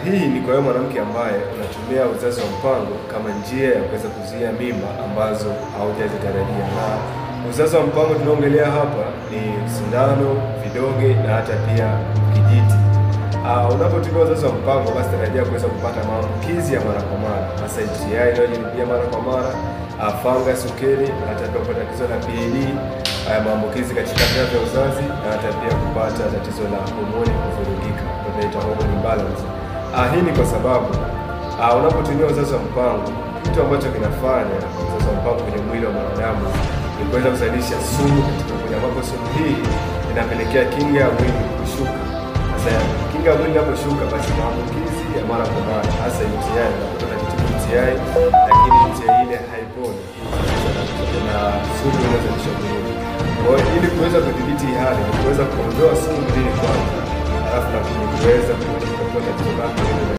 Hii ni kwa wewe mwanamke ambaye unatumia uzazi wa mpango kama njia ya kuweza kuzuia mimba ambazo haujazitarajia. Na uzazi wa mpango tunaongelea hapa ni sindano, vidonge na hata pia kijiti. Unapotumia uzazi wa mpango basi tarajia kuweza kupata maambukizi ya mara kwa mara, hasa UTI inayojirudia mara kwa mara, fungus ukeni, na hata pia kupata tatizo la PID, maambukizi katika via vya uzazi, na hata pia kupata tatizo la homoni kuvurugika, tunaita hormone imbalance. Hii ni kwa sababu unapotumia uzazi wa mpango, kitu ambacho kinafanya uzazi wa mpango kwenye mwili wa mwanadamu ni kuweza kuzalisha sumu katika mwili, ambapo sumu hii inapelekea kinga ya mwili kushuka. Sasa kinga ya mwili inaposhuka, basi maambukizi ya mara kwa mara, hasa UTI, unakuta unajitibu UTI lakini UTI ile haiponi na sumu inazalishwa mwilini. Kwa hiyo ili kuweza kudhibiti hali ni kuweza kuondoa sumu mwilini kwanza, alafu na kuweza kutatua tatizo lako.